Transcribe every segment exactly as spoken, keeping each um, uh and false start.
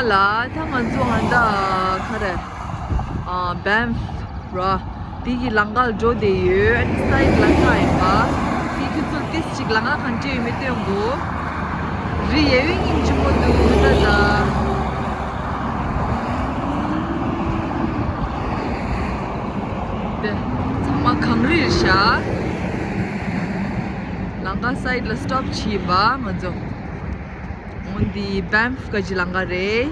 ལ་ད་ང་ཚོ་ཧན་ད་ག་རེ། ཨ། བྷེམ་ཕུ་ར། དེ་གི་ལམ་ཁ་ལ་འགྲོ་བསྡད་ཡོད། ཨ་ནི་སའིཌ་ལམ་ཁ་ཡིན་པ། དེ་ཁྱོད་ཚོ་ཏིས་ཅིག་ལམ་ཁ་གང་འདྲ་ཡོད་མེད་སྟོན་དགོས། རི་ཡ་ཡོད་སྙིང་རྗེ་མོ་འདུག་ད་ད། དེ་ཚང་མ་གངས་རི་རེད་ཤག་ལམ་ཁ་སའིཌ་ལ་སི་ཊོབ་བྱས་ཡིན་པ་ང་ཚོ། འོན་ཏེ་བྷེམ་ཕུ་ག་ཅི་ལམ་ཁ་རེད།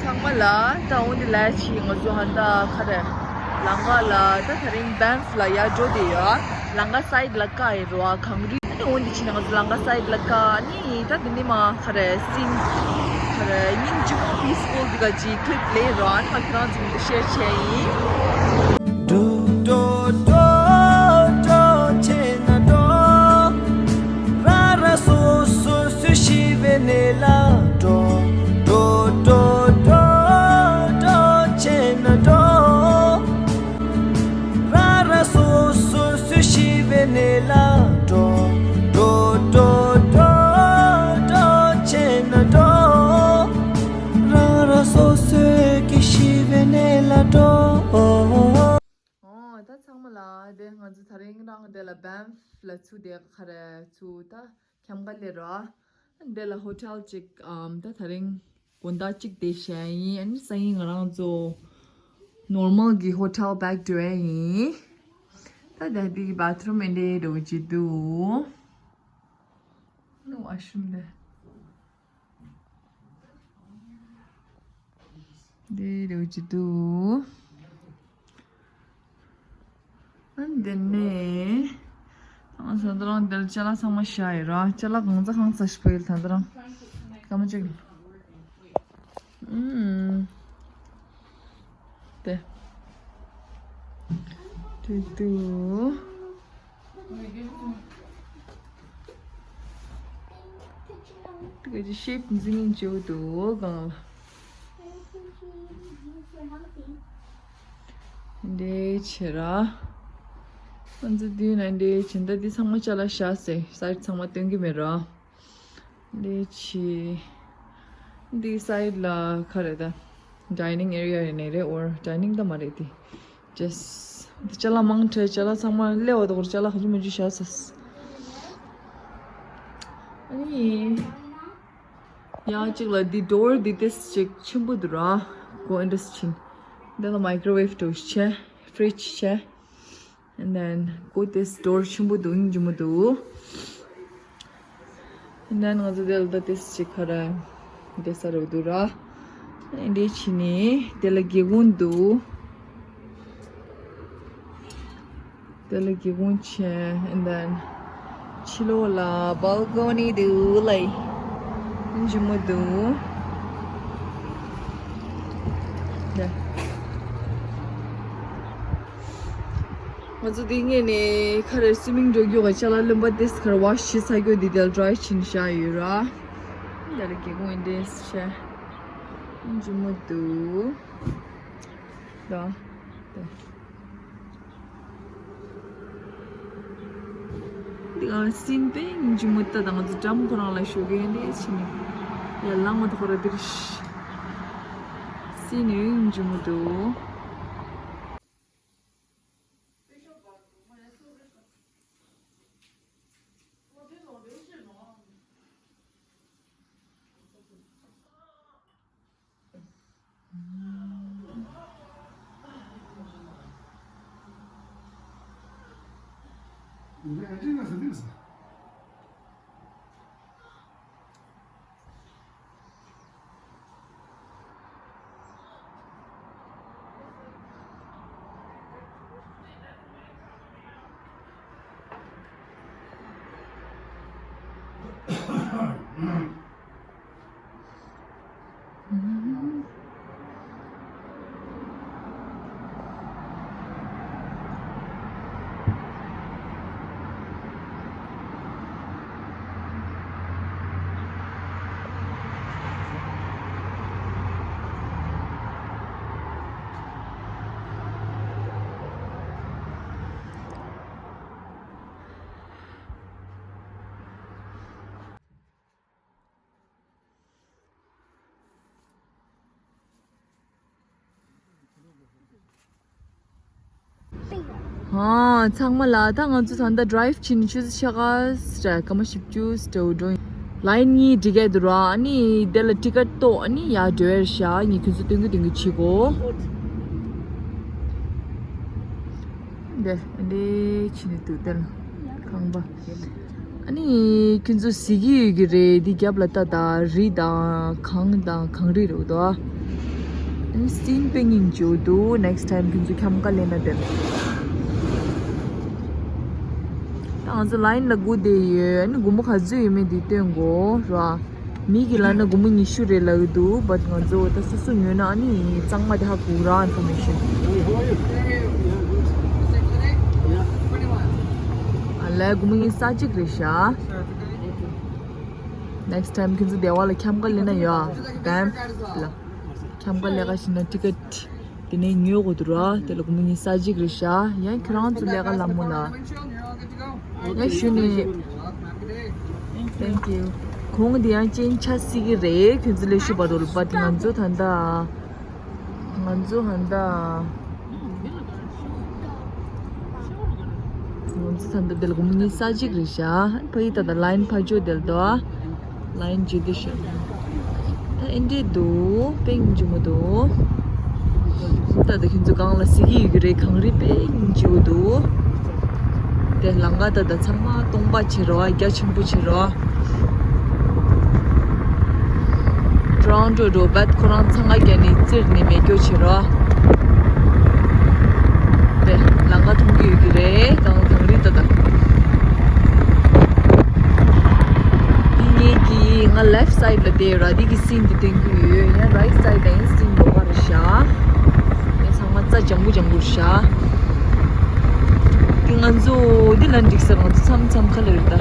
ཚང་མ་ལ་ད་འོན་ཏེ་ལས་ཕྱིན་ང་ཚོ་ཧན་ད་ག་རེ་ལམ་ཁ་ལ་ད་དེ་རིང་བྷེམ་ཕུ་ལ་ཡར་འགྲོ་བསྡད་ཡོད། ལམ་ཁ་སའིཌ་ལ་ཀ་ཡི་རོ་ཨ་གངས་རི། ཨ་ནི་འོན་ཏེ་ཕྱིན་ང་ཚོ་ལམ་ཁ་སའིཌ་ལ་ཀ་ཨ་ནི་ད་འདི་ནི་མ་ག་རེ་སིན་ག་རེ་སྙིང་རྗེ་མོ་པིས་ཕུལ་འདི་ག་ཅིག་ཀི་ལིབ་ལེན་རོགས། ཨ་ནི་ང་ཁྱེད་རང་ཚོ་ལ་ཤེར་བྱས་ཡིན། འགྲོ་འགྲོ་འགྲོ་འགྲོ་བྱས་ན་འགྲོ། ར་ར་སོ་སོ་སུ་ཤི་བའི་གནས་ལ་འགྲོ། འགྲོ་འགྲོ་འགྲོ་འགྲོ་བྱས་ན་འགྲོ། ར་ར་སོ་སོ་སུ་ཤི་བའི་གནས་ལ་འགྲོ། འགྲོ་འགྲོ་འགྲོ་འགྲོ་བྱས་ན་འགྲོ། ར་ར་སོ་སོ་གི་ཤི་བའི་གནས་ལ་འགྲོ། ཨོ་ད་ཚང་མ་ལ་དེ་ང་ཚོ་དེ་རིང་རང་དེ་ལ་བྷེམ་ཕུ་ལ་ཚུར་དེ་ག་རེ་ཚུར་ད། འཁྱམ་ག་ལེ་ར། འདི་ལ་ཧོ་ཊེལ་གཅིག་ཨམ་ད་དེ་རིང་དགོང་དག་གཅིག་བསྡད་བཞག་ཡིན། ཨ་ནི་སང་ཉིན་ང་རང་ཚོ་ནོར་མལ་གྱི་ཧོ་ཊེལ་བེག་འགྲོ་ཡ་ཡིན། ད་ད་འདི་གི་བྷ་ཐི་རུམ་འདི་འདྲ་བོ་ཅིག་འདུག་ནོ་ཝ་ཤི་རུམ་འདི། འདི་རུ་ཅི་འདུག་ཨ་འདི་ནས། ང་ཚོ་ད་རུང་འདིར་ཅ་ལག་ཚང་མ་བཞག་ཡོད་ར། ཅ་ལག་གང་ཚ་གང་ཚ་ཞིག་པོ་ཡོད་ད་ད་རུང་། སྐར་མ་གཅིག་ཨུམ། དེ། དེ་འདུག་དེ་ག་ཅི་ཤེབ་འཛིན་ཡིན་བྱེད་འདུག་གང་ལ། འདྲེ་ཆེ་ར། ང་ཚོ་དུས་ན་འདྲེ་ཆེ་འདི་འདི་ཚང་མ་ཅ་ལག་བཞག་སའི་སའིཌ་ཚང་མ་སྟོན་གྱི་མེད་ར། འདི་ཕྱི། འདི་སའིཌ་ལ་ག་རེ་ད། ཌའི་ནིང་ཨེ་རི་ཡ་རེད་ནས་རེད། ཨོར་ཌའི་ནིང་ད་མ་རེད་དེ། ཇས། འདི་ཅ་ལག་མང་དྲགས། ཅ་ལག་ཚང་མ་སླེབས་པ་དང་ཅ་ལག་ག་ཚོད་མ་ཚོད་བཞག་ས། ཨ་ནི། ཡང་གཅིག་ལ་འདི་ཌོར་འདི་ཏོག་ཙམ་ཅིག་ཆེན་པོ་འདུག་ར། གོ་ཨིན་ཌ་སི་ཕྱིན། འདི་ལ་མའི་ཀོ་རོ་ཝེབ་འདྲ་བོ་ཞིག་བྱས། ཕི་རིཇ་བྱས། And then go this door ཆེན་པོ་འདུག་སྙིང་རྗེ་མོ་འདུག And then ང་ཚོ་དེ་ལ་ད་ཏོག་ཙམ་ཅིག་ག་རེ་བསྡད་ས་རེད་འདུག་ར། འདི་ཕྱི་ནས་དེ་ལ་སྒེའུ་ཁུང་འདུག་དེ་ལ་སྒེའུ་ཁུང་བྱས། And then ཕྱི་ལོགས་ལ་བྷལ་ཀོ་ནི་འདུག་ལའི། སྙིང་རྗེ་མོ་འདུག་དེ། ང་ཚོ་འདི་ངེད་ནས་ག་རེ་སུའི་མིང་འགྲོ་རྒྱུ་ག་ཅ་ལག་རློན་པ་དེ་ག་རེ་ཝ་ཤི་ས་རྒྱུ་འདི་དེར་ཌ་རའི་བྱིན་བཞག་ཡོད་ར། འདི་ལ་སྒེའུ་ཁུང་འདི་བྱས། སྙིང་རྗེ་མོ་འདུག་ད། དེ། འདི་ག་སིན་པས་སྙིང་རྗེ་མོ་ད་ང་ཚོ་འགྲམ་ཁོ་རང་ལ་ཞོགས་ཀས་འདི་བྱིན་ནས། ཡར་ལངས་མ་ཐག་ཁོ་ར་འདིར་ཤི། སིན་ཡོད་སྙིང་རྗེ་མོ་འདུག་ཧ། ཚང་མ་ལ་ད་ང་ཚོ་ད་ལྟ་ཌ་རའིབ་བྱེད་ནི་ཆུ་ཚོད་ཕྱེད་ཀ་ར་སྐར་མ་བཞི་བཅུ་ཙམ་འགྲོ། ལའིན་གཉིས་སྒྲིག་གི་འདུག་ར། ཨ་ནི་དེ་ལ་ཊི་ཀེཊ་གཏོང་། ཨ་ནི་ཡར་འགྲོ་ཡ་རེད་ཤག་ངས་ཁྱོད་ཚོ་སྟོན་གི་སྟོན་གི་བྱེད་གོ། འདི་འདི་བྱེད་ནི་འདུག་དེ་ལ་ཁང་པ། ཨ་ནི་ཁྱོད་ཚོ་གཟིགས་ཀྱི་ཡོད་ཀྱི་རེད། འདི་རྒྱབ་ལ་ལྟ་ད། རི་དང་གངས་དང་གངས་རི་རེད་འདུག་ཨ་ནི་སིན་དཔེ་སྙིང་རྗེ་པོ་འདུག་ནེགསི་ཊའིམ་ཁྱོད་ཚོ་ཁྱམས་ཁ་སླེབས་ན་བདེ་མོ། ད་ང་ཚོ་ལའིན་ལ་སྒུག་བསྡད་ཡོད། ཨ་ནི་སྒོར་མོ་ག་ཚོད་ཡོད་མེད་འདི་སྟོན་དགོས་ར། མི་གི་ལ་ན་སྒོར་མོ་ཉི་ཤུ་རེད་ལབ་ཀྱི་འདུག་བཊ་ང་ཚོ་ད་སོ་སོ་ཉོས་ན་ཨ་ནི་གཙང་མ་དེ་ཧ་གོ་ར། ཨིན་ཕོར་མེ་ཤན། ཨ་ལས་སྒོར་མོ་ཉི་ཤུ་རྩ་གཅིག་རེད་ཤག་ནེགསི་ཊའིམ་ཁྱོད་ཚོ་སྡེ་བ་ལ་ཁྱམས་ཁ་སླེབས་ན་ཡོད། བྷེམ་ཕི་ལ་ཁྱམས་ཁ་སླེབས་ག་ཤི་ན་ཊི་ཀེཊ་དེ་ནས་ཉོ་དགོས་འདུག་ར། དེ་ལ་སྒོར་མོ་ཉི་ཤུ་རྩ་གཅིག་རེད་ཤག་ཡང་ཁྱོད་རང་ཚོ་ལས་ཀ་ལ་མོ་ལ། ཡང་ཞུ་ནས། Thank you. གོང་དེ་ཡང་ཅན་ཆ་སྲིད་ཀྱི་རེད། ཁྱོད་ཚོ་ལས་ཞུ་བ་རོལ་བཊ་ང་ཚོ་ད་ལྟ། ང་ཚོ་ཧ་ད། ང་ཚོ་ད་ལྟ་དེ་ལ་སྒོར་མོ་ཉི་ཤུ་རྩ་གཅིག་རེད་ཤག་ཕ་གི་ད་ལྟ་ལའིན་ཕར་ཕྱོགས་དེ་ལ་འདུག་ཨ། ལའིན་བརྗོད་དུ་ཤོར། ད་ཨེ་འདྲས་འདུག་དཔེ་སྙིང་རྗེ་མོ་འདུག་ད་ལྟ་ཁྱོད་ཚོ་སྒང་ལ་གཟིགས་ཀྱི་ཡོད་ཀྱི་རེད། གངས་རི་དཔེ་སྙིང་རྗེ་པོ་འདུག་དེ་ལམ་ཁ་ད་ལྟ་ཚང་མ་སྟོང་པ་བྱེད་རོགས། རྒྱ་ཆེན་པོ་བྱེད་རོགས། ཊོ་རོན་ཊོ་རོལ་བཊ་ཁོ་རང་འཚང་ཁ་རྒྱག་ནས་བཙིར་ནས་མེད་སྐྱོ་བྱེད་རོགས། དེ་ལམ་ཁ་མཐོང་གི་ཡོད་ཀྱི་རེད། གངས་གངས་རི་ད་ལྟ། འདི་ངེད་ཀྱི་ང་ལེཕ་སའིཌ་ལ་བསྡད་ཡོད་ར། འདི་གི་སིན་འདི་སྟོན་གྱི་ཡོད། ཡང་རའིཊ་སའིཌ་ལ་ཡང་སིན་ལོགས་ཀ་རེད་ཤག་ཡང་ཚང་མ་རྩྭ་ལྗང་གུ་ལྗང་གུ་རེད་ཤག་འདི་ང་ཚོ་འདི་ལ་འགྲིག་ས་རང་ཚོ་མཚམས་མཚམས་ཁ་ལ་རེད་ད།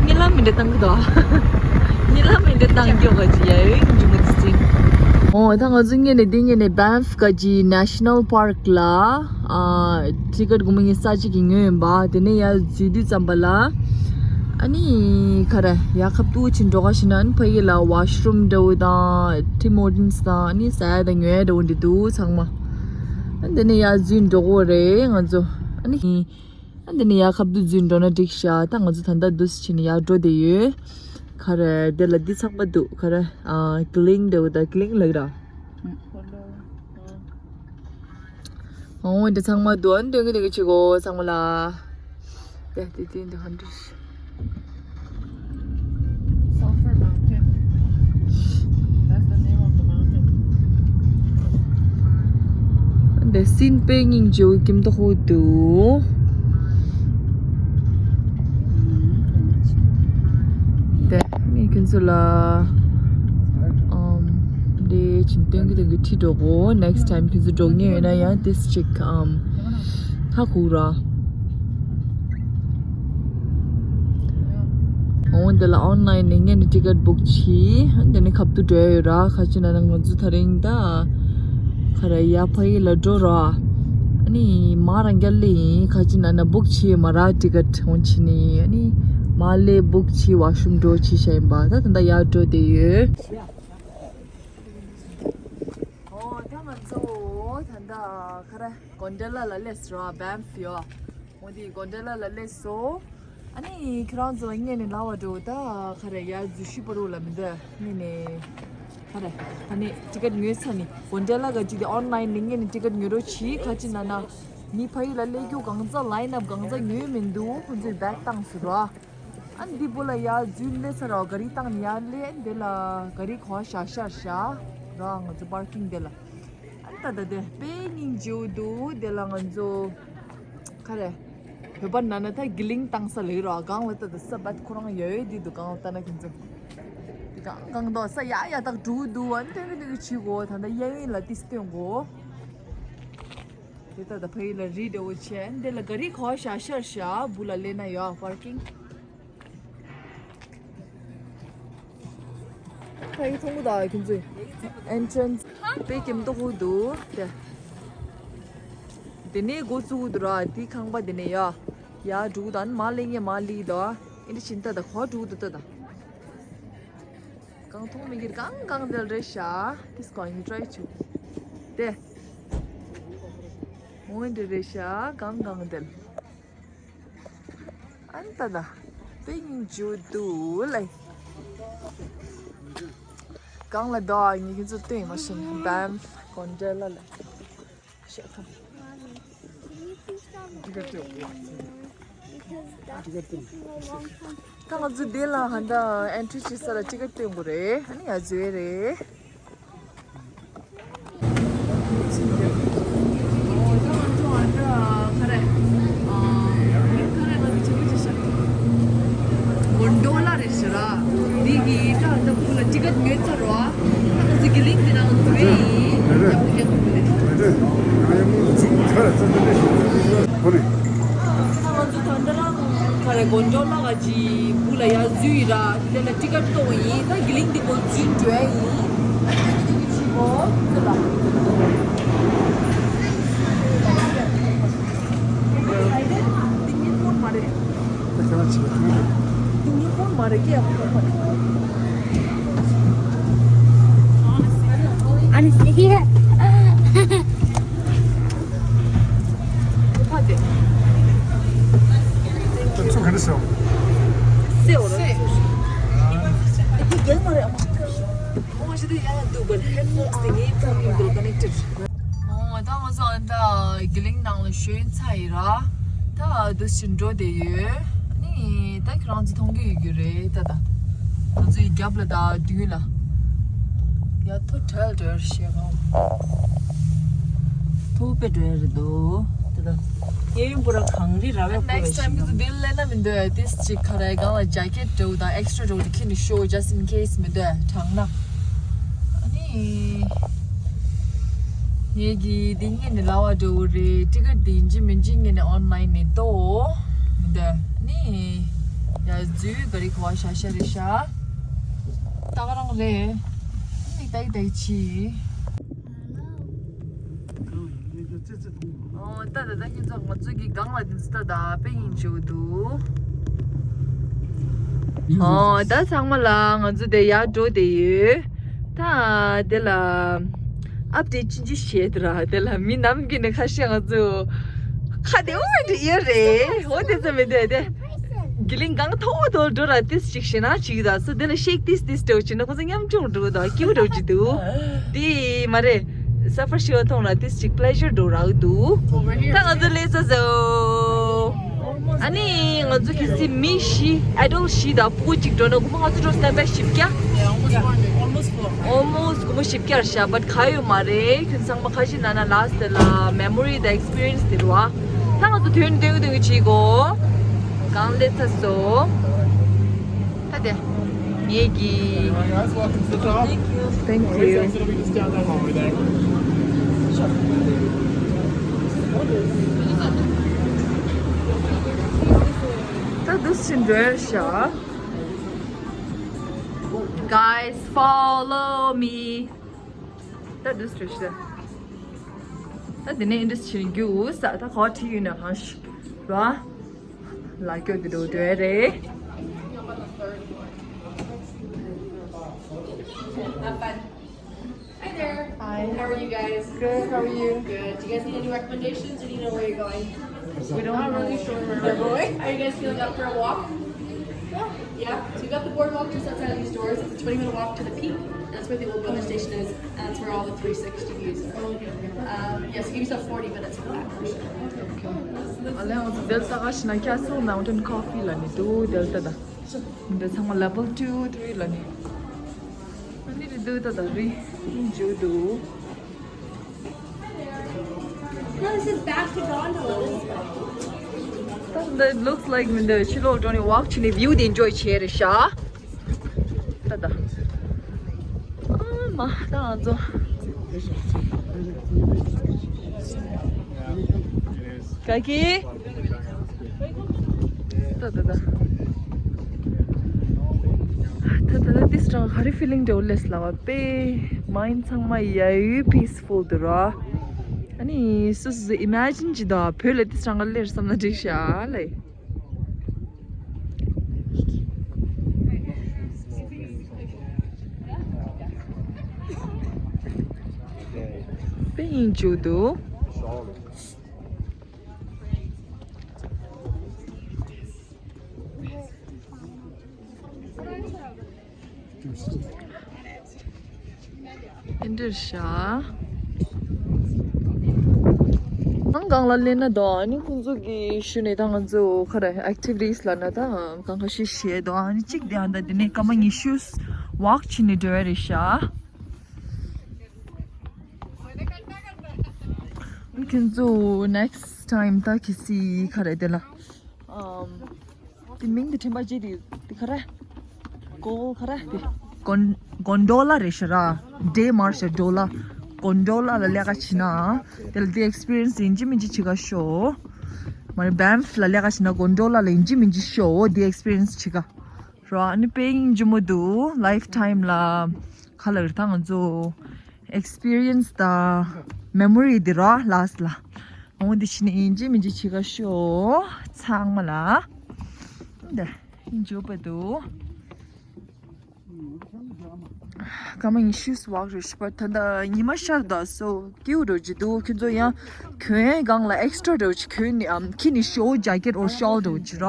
གཉིད་ལམ་མི་འདྲ་བཏང་གི་འདུག་གཉིད་ལམ་མི་འདྲ་བཏང་རྒྱུ་ག་ཅི་ཡ་ཡོད་འཇུ་མ་ཙི་ཙི། ཨོ་ད་ང་ཚོ་ངེད་ནས་འདི་ངེད་ནས་བྷེམ་ཕི་ག་ཅི་ནེ་ཤ་ནལ་པར་ཀ་ལ། ཨ། ཊི་ཀེཊ་སྒོར་མོ་ཉི་ཤུ་རྩ་གཅིག་གི་ཉོས་ཡིན་པ། དེ་ནས་ཡར་འཛུལ་དུས་ཙམ་པ་ལ། ཨ་ནི་ག་རེ་ཡར་ཁ་ཐུག་ཕྱིན་འགྲོ་ག་ཤི་ན། ཨ་ནི་ཕ་གི་ལ་ཝ་ཤ་རུམ་འདྲ་བོ་དང་ཊིམ་ཧོར་ཊན་སི་དང་ཨ་ནི་ཟ་ཡ་དང་ཉོ་ཡ་འདྲ་བོ་འདི་འདུག་ཚང་མ། ཨ་ནི་དེ་ནས་ཡར་འཛུལ་འགྲོ་གོ་རེད་ང་ཚོ། ཨ་ནི་ཨ་ནི་དེ་ནས་ཡར་ཁ་ཐུག་འཛུལ་འགྲོ་ན་འགྲིག་ཤག་ད་ང་ཚོ་ད་ལྟ་འདུག་སེ་ཕྱིན་ནས་ཡར་འགྲོ་བསྡད་ཡོད། ག་རེ་དེ་ལ་འདི་ཚང་མ་འདུག་ག་རེ་ཨ་ཀི་ལིང་འདྲ་བོ་དང་ཀི་ལིང་ལབ་ཀྱི་ར། ཨོ་འདི་ཚང་མ་འདུག་ཨ་ནི་སྟོན་གི་སྟོན་གི་བྱེད་གོ་ཚང་མ་ལ། དེ་དེ་དེ་འདི་ཧན་ཌ་རེཌ། Sulphur Mountain. That's the name of the mountain. འདི་སིན་དཔེ་སྙིང་རྗེ་པོ་སྐྱིད་མདོག་ཁ་པོ་འདུག་དེ་ངས་ཁྱོད་ཚོ་ལ་ཨམ་འདི་ཅིག་སྟོན་གི་སྟོན་གི་ཁྲིད་འགྲོ་གོ་ནེགསི་ཊའིམ་ཁྱོད་ཚོ་འགྲོ་མཁན་ཡོད་ན་ཡང་ཏིས་ཅིག་ཨམ་ཧ་གོ་ར། འོ་འདི་ལ་ཨོན་ལའིན་ནས་ངས་ནི་ཊི་ཀེཊ་བུག་བྱས། འདི་ནི་ཁ་ཐུག་འགྲོ་ཡ་ཡོད་ར། ག་ཅི་ན་ན་ང་ཚོ་ད་རིང་ད་ག་རེ་ཡར་ཕ་གི་ལ་འགྲོ་ར། ཨ་ནི་མ་རང་རྒྱལ་ལི་ཡིན། ག་ཅི་ན་ན་བུག་བྱས་མ་ར་ཊི་ཀེཊ་འོན་ཕྱིན་ནི། ཨ་ནི་མ་ལས་བུག་བྱས་ཝ་ཤ་རུམ་འགྲོ་བྱས་ཤ་ཡིན་པ། ད་ད་ད་ཡར་འགྲོ་བསྡད་ཡོད། ཨོ་ད་ང་ཚོ་ད་ད་ག་རེ་གོན་ཌེ་ལ་ལ་སླེབས་ར། བྷེམ་ཕི་ཡོད། འོ་དེ་གོན་ཌེ་ལ་ལ་སླེབས་སོང་། ཨ་ནི་ཁྱེད་རང་ཚོ་ལ་སྔོན་ནས་ལབ་པ་འདྲ་བོ་ད་ག་རེ་ཡར་འཛུལ་ཞུས་པ་རོ་ལ་མི་འདུག་སྔོན་ནས་ག་རེ་ད་ནི་ཊི་ཀེཊ་ཉོས་ཚར་ནི་གོན་ཌེ་ལ་ག་ཅི་དེ་ཨོན་ལའིན་ནས་སྔོན་ནས་ཊི་ཀེཊ་ཉོ་རོགས་བྱེད། ག་ཅི་ན་ན་མི་ཕ་གི་ལ་སླེབས་རྒྱུ་གང་ཚ་ལའིན་ཨབ་གང་ཚ་ཉོས་མི་འདུག་ཁོང་ཚོས་བྷེག་བཏང་ཟེར་རོ། ཨ་ནི་འདི་བོ་ལ་ཡར་འཛུལ་སླེབས་ཚར་རོ། ག་རི་བཏང་ནས་ཡར་སླེབས། འདི་ལ་ག་རི་གོ་བ་བཞག་ཤར་བཞག་ར། ང་ཚོ་པར་ཀིང་འདི་ལ། ཨ་ནི་ད་ད་དེ་དཔེ་སྙིང་རྗེ་པོ་འདུག་འདི་ལ་ང་ཚོ་ག་རེ་བོད་པ་ན་ན་ད་གི་ལིང་བཏང་ས་ལེགས་རོ། སྒང་ལ་ད་ད་ས་བད་ཁོ་རང་ཡོད་འདི་འདུག་སྒང་ལ་ལྟ་ན་ཁྱེད་ཚོ་འདི་སྒང་སྒང་དོ་ས་ཡ་ཡ་དག་འགྲོ་འདུག་ཨ་ནི་སྟོན་གི་སྟོན་གི་བྱེད་གོ་ད་ད་གཡས་གཡོན་ལ་ཏིས་སྟོན་གོ་དེ་ད་ད་ཕ་གི་ལ་རི་འདྲ་བོ་བྱས། འདི་ལ་ག་རི་གོ་བ་བཞག་ཤར་བཞག་བུ་ལ་སླེབས་ན་ཡོད་པར་ཀིང་། ཕ་གི་མཐོང་གི་འདུག་ཁྱེད་ཚོས་ཨེན་ཊི་རན་སི་དཔེ་སྐྱིད་མདོག་ཁ་པོ་འདུག་དེ་དེ་ནས་འགོ་བཙུགས་འདུག་ར། དེ་ཁང་པ་དེ་ནས་ཡ་ཡར་འགྲོ་གི་འདུག་ཨ་ནི་མར་སླེབས་ངེས་མར་སླེབས་འདུག་ཨ་ནི་ཕྱིན་ད་ད་གོ་འགྲོ་གི་འདུག་ད་ད་གང་མཐོང་མི་འགྱུར་གང་གང་དེ་རེད་ཤག་ཏིས་ཀོ་ཡིན་ཊ་རའི་བྱེད་དེ། འོན་ཏེ་རེད་ཤག་གང་གང་དེ། ཨན་ཏ་ད། པེ་ཡིན་ཇུ་དུ་ལེ། གང་ལ་དོ་ཨ་ངེད་ཀྱི་ཚོ་སྟོན་མ་ཤེས་ན་བམ་གོན་ཏྲེ་ལ་ལེ། ཤག་གང་། ད་ང་ཚོ་འདི་ལ་ཧ་ད་ཨེན་ཊི་རི་བྱེད་ས་ལ་ཊི་ཀེ་ཊི་སྟོན་དགོས་རེད། ཨ་ནི་ཡ་ཛུའི་རེད། འོ་ད་ང་ཚོ་ཨ་ད་ག་རེ། ཨ་ག་རེ་ང་ཚོ་ཆེ་བོ་ཆེ་ཤག་གོན་ཌོ་ལ་རེད་ཤག་ར། འདི་གི་ད་ད་བུ་ལ་ཊི་ཀེ་ཊི་ཉོས་ཚར་རོ། ད་ང་ཚོ་གི་ལིང་ཀི་འདི་ནང་འཛུལ་ཡིན། ད་ང་ཚོ་ད་ལྟ་རང་ག་རེ་གོན་ཌོ་ལ་ག་ཅི་བུ་ལ་ཡར་འཛུལ་ཡིན་ར། དེ་ལ་ཊི་ཀེ་ཊི་གཏོང་ཡིན། ད་གི་ལིང་ཀི་འདི་གོ་འཛུལ་འགྲོ་ཡིན། ཨ་ནི་ཅི་གོ་ཚུ་ལ། ཏིང་ངེ་ཕོན་མ་རེད། ཏིང་ངེ་ཕོན་མ་རེད་ཀྱེ། Honestly. ཕ་དེ། ཚུགས་ག་འདྲ་ཟེར། སེ་འོ་ར། ཨེ་དེ་རྒྱལ་མ་རེད་ཨ་མ། ཨོ་ཞི་དེ་ཡ་ཡ་འདུག་པར་ཧེཌ་ཕོན་དེ་ངའི་ཕོན་ཡིན་འདུག་ཀ་ནེག་ཊེཌ། ཨོ་ད་ང་ཚོ་ཨ་ད་གི་ལིང་ནང་ལ་ཞོན་ཚར་ཡིན་ར། ད་འདུག་སེ་འགྲོ་བསྡད་ཡོད། ཨ་ནི་ད་ཁྱེད་རང་ཚོ་མཐོང་གི་ཡོད་རྒྱུ་རེད་ད་ད། ང་ཚོ་ཡི་རྒྱབ་ལ་ད་མདུན་ལ། ཡ་ཐོ་ཁྲལ་འགྲོ་ཡར་ཤེས་གང་། ཐོ་པེ་འགྲོ་ཡར་རེད་དོ། དེ་ད་གཡས་གཡོན་པོ་ར་གངས་རི་ར་བས་བསྐོར་བའི་ཤིང་ནགས། Next time ང་ཚོ་འདིར་སླེབས་ན་མི་འདོད་ཏིས་ཅིག་ག་རེ་གང་ལ་ཇེ་ཀེཊ་འདྲ་བོ་དང་ཨེག་སི་ཊྲ་འདྲ་བོ་དེ་ཁྱེར་ནས་ཤོག just in case མི་འདོད་དྲག་ན། ཨ་ནི། ངེད་ཀྱི་འདི་ངེད་ནས་ལ་བ་འདྲ་བོ་རེད། ཊི་ཀེཊ་འདི་ཡིན་གཅིག་མིན་གཅིག་ངེད་ནས་ཨོན་ལ་ཡིན་ནས་ལྟོ། མི་འདོད་ནི། ཡ་འཛུལ་ག་རེ་གོ་བ་ཤ་ཤ་རེད་ཤག་ད་ག་རང་རེད། ཨ་ནི་ཏག་ཏག་ཕྱི། ཨོ་ད་ད་ད་ཁྱེད་ཚོ་ང་ཚོ་གི་སྒང་ལ་འདི་ཚོ་ད་ད་དཔེ་ཡིན་བྱེད་འདུག་ཨོ་ད་ཚང་མ་ལ་ང་ཚོ་དེ་ཡར་འགྲོ་བསྡད་ཡོད། ད་དེ་ལ་ཨབ་ཌེཊ་ཅི་འཇི་བྱེད་དུ་ར། དེ་ལ་མི་ནམ་རྒྱུན་ནས་ཁ་ཤས་ང་ཚོ་ཁ་བདེ་བོ་མེད་འདྲ་ཡོད་རེད། འོ་དེ་ཚོ་མི་འདོད་དེ། གི་ལིང་གང་མཐོ་བོ་དོར་འགྲོ་ར་ཏིས་ཅིག་ཞེ་ན་ཅིག་ད་སུ་དེ་ལ་ཤེག་ཏིས་ཏིས་འགྲོ་ཅིག་ན་ཁོ་ཚོ་ཉམ་ཆུང་འགྲོ་ད་སྐྱིད་པོ་འགྲོ་ཅིག་འདུག་དེ་མ་རེད། སཱ་ཕར་ཤི་བ་མཐོང་ར་ཏིས་ཅིག་པི་ལེ་ཞར་འགྲོ་རག་འདུག་ད་ང་ཚོ་སླེབས་ཚར་སོང་། ཨ་ནི་ང་ཚོ་གི་སི་མི་བཞི་ཨེ་ཌལ་བཞི་དང་ཕྲུ་གུ་གཅིག་འགྲོ་ན་དགོང་མོ་ང་ཚོ་འགྲོ་སྟབས་བཞི་བརྒྱ། Almost four hundred. Almost དགོང་མོ་བཞི་བརྒྱ་རེད་ཤག་བཊ་ག་ཡོད་མ་རེད། ཁྱོད་ཚང་མ་ཁ་ཤས་ན་ན་ལ་སི་ཊི་ལ་མེ་མོ་རི་དང་ཨེག་སི་པི་རི་ཡན་སི་དེ་རེད་བ། ད་ང་ཚོ་དོན་དོན་དོན་གྱི་བྱེད་གོ་གང་སླེབས་ཚར་སོང་། ད་དེ། ངེད་ཀྱི། All right, guys, welcome to the top. Thank you. Thank you. All right, so it'll be just down that hallway there. ད་འདུག་སེ་འགྲོ་ཡ་ཤག Guys, follow me. ད་འདུག་སེ་འགྲོ་ཤག་ད་དེ་ནས་འདུག་སེ་འགྱོ་ས། ད་གོ་ཁྲིད་ཡོད་ན་གང་ཞིག་ར། ལ་སྐྱོ་དེ་འགྲོ་འདོད་རེད། Have fun. Hi there. Hi. How are you guys? Good. How are you? Good. Do you guys need any recommendations or do you know where you're going? We don't. Not really sure where we're going. Are you guys feeling up for a walk? Yeah. Yeah. So you got the boardwalk just outside of these doors. It's a twenty minute walk to the peak. That's where the old weather station is. And that's where all the three sixty views are. Um, yeah, so give yourself forty minutes for that for sure. ཨ་ལས་ང་ཚོ་ཌེལ་ཊ་ག་ཤི་ན་Castle Mountain Coffee ལ་ནི་འདུག་ཌེལ་ཊ་ད། འདི་ཚང་མ་level two three ལ་ནི། ཨ་ནི་རི་འདུག་ད་ད་རི་འཇུ་འདུག This is back to gondolas. ད་འདི་looks like མི་འདི་ཕྱི་ལོགས་འགྲོ་ནི་walk བྱས་ནི་view དེ་enjoy བྱས་རེད་ཤག་ད་ད། ཨ་མ་ད་ང་ཚོ། ག་གི། ད་ད་ད། ད་ད་ད་ཏིས་ཀྲང་ག་རེ་feeling འདྲ་བོ་ལས་ལ་བ་པེ་mind ཚང་མ་ཡ་ཡུ་peaceful འདུག་ར། ཨ་ནི་སོ་སོ་སོ་imagine ཅི་ད་བོད་ལ་ཏིས་ཀྲང་ག་ལེར་བསམ་ན་འགྲིག་ཤག་ལེ། དཔེ་ཡིན་བཅུག་འདུག་ཨེ་འདྲ་ཤག་ཨང་གང་ལ་སླེབས་ན་དོ། ཨ་ནི་ཁོང་ཚོ་གི་ཤུ་ནས་ད་ང་ཚོ་ཁ་ར་ཨེག་ཊི་བི་ཊི་སི་ལ་ན་ད་གང་ག་ཤི་ཤེས་དོ། ཨ་ནི་གཅིག་དེ་ཨ་ད་དེ་ནས་སྐར་མ་ཉི་ཤུ་ཝོག་བྱས་ནས་འགྲོ་ཡ་རེད་ཤག་ཁྱེད་ཚོ་next time ད་གི་སི་ཁ་རེད་དེ་ལ། ཨམ། དེ་མིང་དེ་དྲན་པ་བརྗེད་དེ་དེ་ཁ་རེད། གོ་ཁ་རེད་དེ། གོན་གོན་ཌོ་ལ་རེད་ཤག་ར། ཌེ་མར་ཤག་ཌོ་ལ། གོན་ཌོ་ལ་ལ་ལས་ཀ་བྱེད་ན། དེ་ལ་དེ་ཨེག་སི་པི་རི་ཡན་སི་ཡིན་གཅིག་མིན་གཅིག་བྱེད་ག་ཤོག་མ་རེད། བྷེམ་ཕི་ལ་ལས་ཀ་བྱེད་ན་གོན་ཌོ་ལ་ལ་ཡིན་གཅིག་མིན་གཅིག་ཤོག་དེ་ཨེག་སི་པི་རི་ཡན་སི་བྱེད་ག་ར། ཨ་ནི་དཔེ་ཡིན་གཅིག་མོ་འདུག་ལའིཕ་ཊའིམ་ལ་ཁ་ལག་རེད་ད་ང་ཚོ་ཨེག་སི་པི་རི་ཡན་སི་དང་མེ་མོ་རི་འདི་ར་ལ་སི་ལ། འོ་འདི་ཕྱི་ནས་ཡིན་གཅིག་མིན་གཅིག་བྱེད་ག་ཤོག་ཚང་མ་ལ། འདི་ཡིན་འཇོག་པ་འདུག་སྐར་མ་ཉི་ཤུ་ཝོག་རེད་ཤག་ད་ལྟ་ཉི་མ་ཤར་འདུག་སོ་སྐྱིད་པོ་འདྲ་ཅིག་འདུག་ཁྱོད་ཚོ་ཡང་གྱོན་གང་ལ་ཨེག་སི་ཊྲ་འདྲ་ཅིག་གྱོན་ནས་ཨམ་ཁྱེར་ནས་ཤོག་ཇེ་ཀེཊ་ཨོར་ཤཱལ་འདྲ་ཅིག་ར།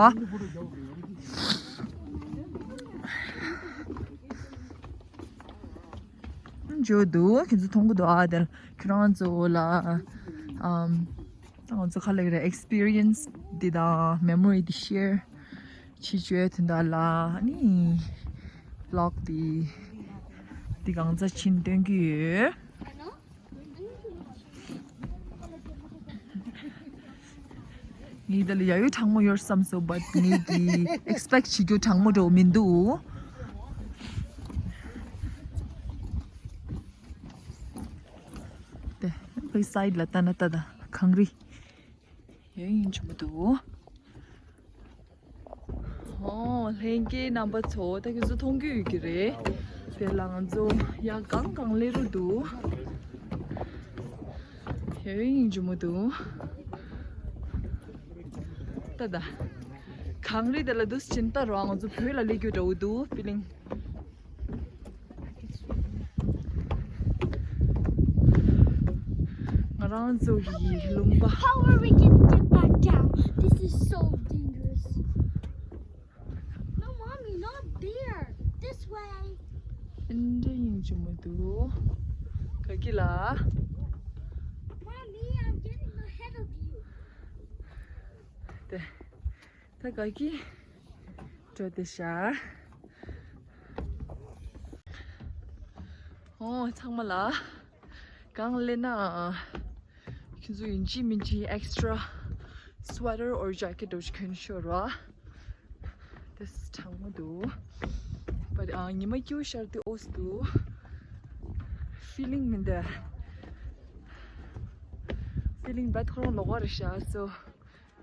འཇོག་འདུག་ཁྱེད་ཚོ་མཐོང་གི་འདུག་ཨ་དེར་ཁྱེད་རང་ཚོ་ལ་ཨམ་ང་ཚོ་ཁ་ལག་རེ་ཨེག་སི་པི་རི་ཡན་སི་འདི་དང་མེ་མོ་རི་འདི་ཤེར་བྱེད་བྱེད་དོན་དག་ལ་ཨ་ནི་བློག་འདི་འདི་གང་ཚ་ཕྱིན་སྟོན་གི་ཡོད། ངས་འདི་ལ་ཡ་ཡོ་གྲང་མོ་ཡོད་བསམ་སོང་བཊ་ངས་འདི་ཨེག་སི་པེག་བྱེད་རྒྱུ་གྲང་མོ་འགྲོ་མི་འདུག་དེ་བའི་སའིཌ་ལ་ལྟ་ན་ལྟ་ད་གངས་རི་ཡ་ཡིན་ཆུ་མོ་འདུག་ཨོ་ལྷན་རྒྱས་རྣམ་པ་ཚོ་ད་ཁྱོད་ཚོ་མཐོང་རྒྱུ་ཡོད་ཀྱི་རེད། དེ་ལ་ང་ཚོ་ཡང་གང་གང་སླེབས་རུ་འདུག་ཡ་ཡིན་ཆུ་མོ་འདུག་ད་ད་གངས་རི་དེ་ལ་འདུག་སེ་ཕྱིན་ལྟ་རོགས། ང་ཚོ་བོད་ལ་སླེབས་རྒྱུ་འདྲ་བོ་འདུག་ཕི་ལིང་། ང་རང་ཚོ་གི་ལུང་པ། How are we gonna get back down? This is so dangerous. No, mommy, not there. This way. ཨིན་འདྲ་ཡིན་གྱི་མི་འདུག་ག་གི་ལ། Mommy, I'm getting ahead of you. དེ། ད་ག་གི་འགྲོ་དེ་ཤ། ཨོ་ཚང་མ་ལ་གང་ལེ་ན། ཁྱོད་ཚོ་ཡིན་གཅིག་མིན་གཅིག་extra sweater or jacket འདྲ་བོ་ཞིག་གྱོན་ཤོག་ར། དེ་གྲང་མོ་འདུག་པ་ཨ་ཉི་མ་སྐྱིད་པོ་ཤར་དུས་ཨོ་སི་འདུག feeling མི་འདུག feeling bad ཁོ་རང་ལོག་པ་རེད་ཤག so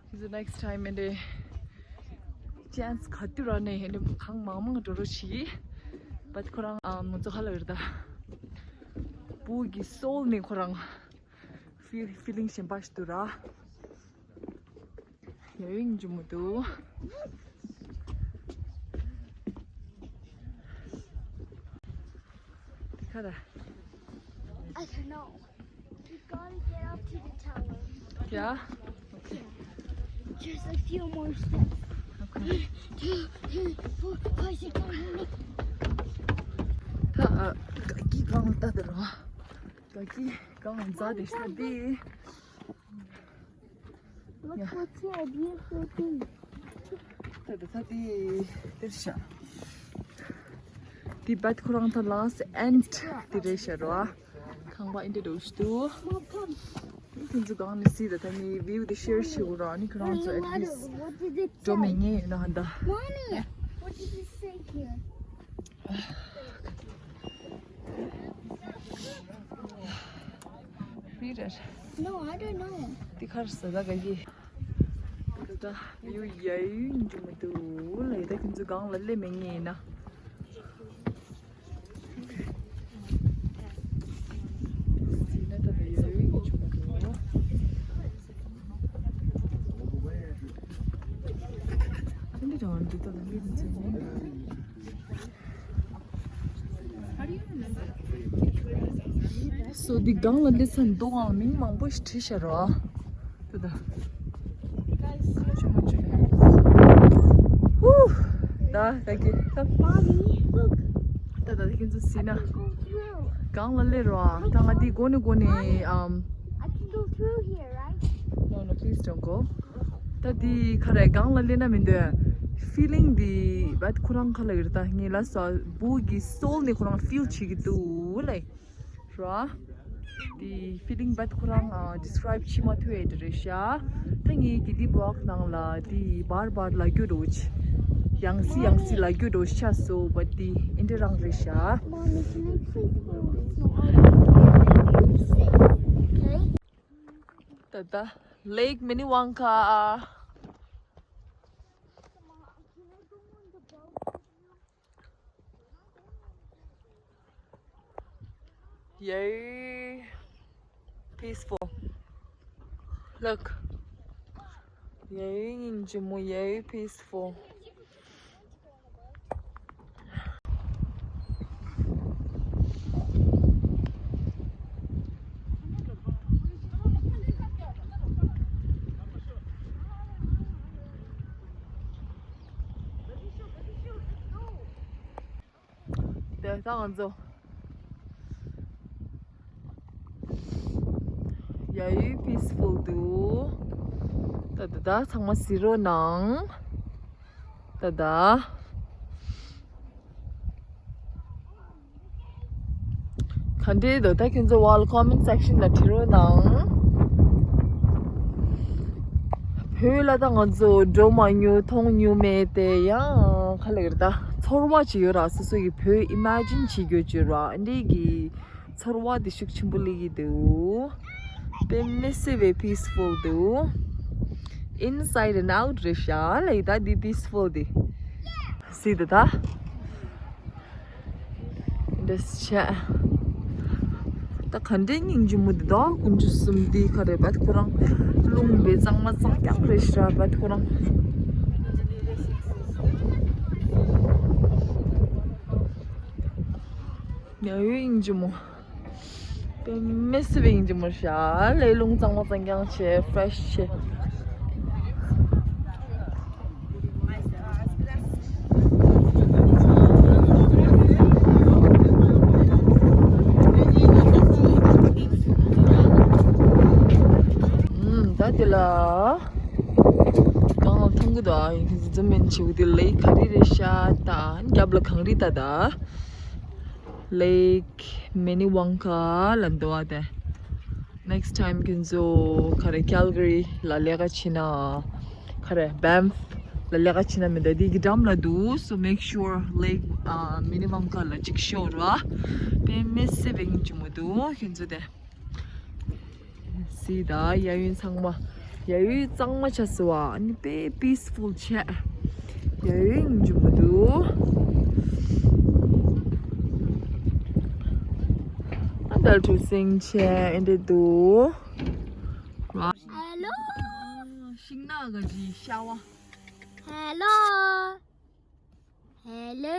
ཁྱེད་ཚོ་next time ཨེ་འདྲས་chance ག་དུས་རག་ནས་ཨེ་འདྲས་གང་མང་མང་འགྲོ་རོགས་བྱེད། but ཁོ་རང་ཨ་ང་ཚོ་ཧ་ལ་ཡོད་ད། བུ་གི་soul ནས་ཁོ་རང་feel feeling གཞན་པ་ཞིག་འདུག་ར། ཡ་ཡིན་གྱི་མི་འདུག་ཁ་ད། I don't know. We gotta get up to the tower. Yeah? Okay. Just a few more steps. Okay. Two, three, four, five, six, seven, eight. ད་ག་གི་གང་ལྟ་དེ་རོ། ག་གི་གང་ཛ་དེ་ཤ་དེ། Look what's here, a beautiful thing. ད་ད་ད་དེ་དེར་ཤ། དེ་བད་ཁོ་རང་ད་last end དེ་རེད་ཤ་རོ། ཁང་པ་ཨིན་དྲ་འདྲ་བོ་ཞིག་འདུག་ཁྱེད་ཚོ་གང་ནས་གཟིགས་ད་ད་ངའི་view དེ་share བྱེད་དགོས་ར། ཨ་ནི་ཁྱེད་རང་ཚོ་at least འགྲོ་མི་ཉན་ཡོད་ན་ཧ་ད། Mommy, what did you say here? རེད་རེད། No, I don't know. དེ་ཁར་ས་ད་ག་གི། ད་ད་view ཡ་ཡུན་འཇུ་མི་འདུག་ལ་ཡ་ད་ཁྱེད་ཚོ་གང་ལ་སླེབས་མི་ཉན་ཡིན་ན། So འདི་སྒང་ལ་སླེབས་ཚར་འདུག་ཨང་མིང་མང་པོ་ཞིག་བྲིས་བཞག་རོ། དེ་ད། ཧུ། ད་ད་གི་ད། Mommy, look. ད་ད་ཁྱེད་ཚོ་སྲིད་ན། གང་ལ་སླེབས་རོགས་ཨ། ད་ང་འདི་སྒོ་ནས་སྒོ་ནས་ཨམ། No, no, please don't go. ད་འདི་ཁ་རེ་གང་ལ་སླེབས་ན་མི་འདོད། ཕི་ལིང་འདི་བད་ཁོ་རང་ཁ་ལ་ཡོད། ད་ངས་ལ་སོ་བུ་གི་སོལ་ནས་ཁོ་རང་ཕིལ་བྱེད་ཀྱི་འདུག་ལེ། ར། དེ་ཕི་ལིང་བད་ཁོ་རང་ཨ་ཌི་སི་ཀ་རའིབ་བྱེད་མ་ཐུབ་ཡས་དེ་རེད་ཤག་ད་ངས་ཀི་ཏི་བི་ལོག་ནང་ལ་དེ་བར་བར་ལ་རྒྱུ་འགྲོ་ཆ། ཡང་སི་ཡང་སི་ལ་རྒྱུ་འགྲོ་ཆ་སོ་བ་དེ་ཨིན་དྲ་རང་རེད་ཤག Mommy, can I please go with you on the safe? Okay? ད་ད་Lake Minnewanka. Yay. Peaceful. Look. Yay, ཡིན་གཅིག་མོ། Yay, peaceful. དེ་ད་ང་ཚོ་ཡ་ཡུལ་པིས་ཕུལ་འདུག་ད་ད་ད་ཚང་མ་གཟིགས་རོགས་གནང་། ད་ད་ག་འདྲས་འདུག་ད་ཁྱོད་ཚོ་ཝལ་ཀོ་མེན་སེག་ཤན་ལ་བྲིས་རོགས་གནང་། བོད་ལ་ད་ང་ཚོ་འགྲོ་མ་མྱོང་མཐོང་མྱོང་མེད་དེ། ཡང་ག་ལེར་ད་ཚོར་བ་ཅིག་ཡོད་ར། སོ་སོ་ཡི་བོད་ཨི་མ་ཇིན་བྱེད་རྒྱུ་ཅིག་ཡོད་ར། འདི་གི་ཚོར་བ་དེ་ཤུགས་ཆེན་པོ་སླེབས་ཀྱི་འདུག་དཔེ་མི་སྲིད་པའི་པིས་ཕུལ་འདུག Inside and out རེད་ཤག་ལ་ཡི་ད་འདི་པིས་ཕུལ་འདི་སྲིད་འདུག་ད། འདྲ་ཆ། ད་ག་འདྲའི་སྙིང་རྗེ་མོ་འདི་དག་དཀོན་མཆོག་གསུམ། འདི་ག་རེ་བད་ཁོ་རང་རླུང་བའི་གཙང་མ་གཙང་རྐྱང་རེད་ཤག་བད་ཁོ་རང་། ཉལ་ཡོད་སྙིང་རྗེ་མོ། དཔེ་མི་སྲིད་པའི་སྙིང་རྗེ་མོ་ཤག་ལས། རླུང་གཙང་མ་གཙང་རྐྱང་བྱས། ཕེ་རེ་ཤི་བྱས། ཨུམ། ད་དེ་ལ་གང་ལ་མཐོང་གི་འདུག་ཨ་ཡིན་ཟུམ་ཨིན་བྱེད་དགོས། དེ་ལེག་ག་རེ་རེད་ཤག་ད་རྒྱབ་ལ་གངས་རི་ད་ད། Lake Minnewanka ལ་འདུག་པ་དེ། Next time ཁྱེད་ཚོ་ག་རེ་Calgary ལ་ལས་ཀ་བྱེད་ན། ག་རེ་Banff ལ་ལས་ཀ་བྱེད་ན་མི་འདུག་འདི་གི་འགྲམ་ལ་འདུག So make sure Lake ཨ་Minnewanka ལ་གཅིག་ཤོག་ར། དཔེ་མི་སྲིད་པའི་སྙིང་རྗེ་མོ་འདུག་ཁྱེད་ཚོ་དེ། སྲིད་ད་ཡ་ཡུལ་ཚང་མ། ཡ་ཡུལ་གཙང་མ་ཆགས་སོང་བ། ཨ་ནི་དཔེ་པིས་ཕུལ་ཆགས། ཡ་ཡུལ་སྙིང་རྗེ་མོ་འདུག་ཨ་ད་གྲུ་གཟིངས་ཆེ་ཨེ་འདྲ་འདུག Hello. ཤིང་ནགས་ག་ཅིག་ཤ་བ། Hello. Hello.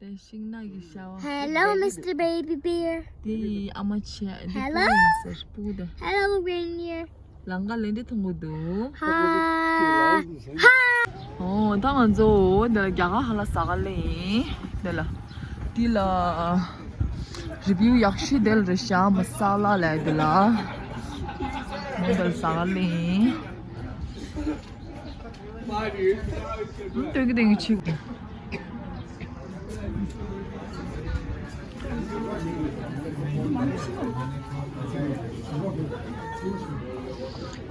དེ་ཤིང་ནགས་ཀྱི་ཤ་བ། Hello, Mister Baby Bear. དེ་ཡི་ཨ་མ་ཆེ། དེ་Hello. སྤུ་ཡིན་ཟེར། སྤུ་གུ་དེ། Hello, Rainier. ལང་ཀ་ལེན་དེ་མཐོང་གི་འདུག Hi. Hi. ཨོ་ད་ང་ཚོ་འདི་ལ་རྒྱ་གར་ཧ་ལ་ཟ་ག་ལེན། འདི་ལ་འདི་ལ་རི་བིའུ་ཡག་ཤོས་དེ་ལ་རེད་ཤག་མ་ས་ལ་ལ་འདི་ལ་འདི་ལ་ཟ་ག་ལེན། སྟོད་ཀྱི་སྟེང་གི་ཆིག་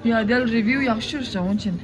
ཡ་དེ་ལ་རི་བིའུ་ཡག་ཤོས་བྱ་འོང་ཆེན།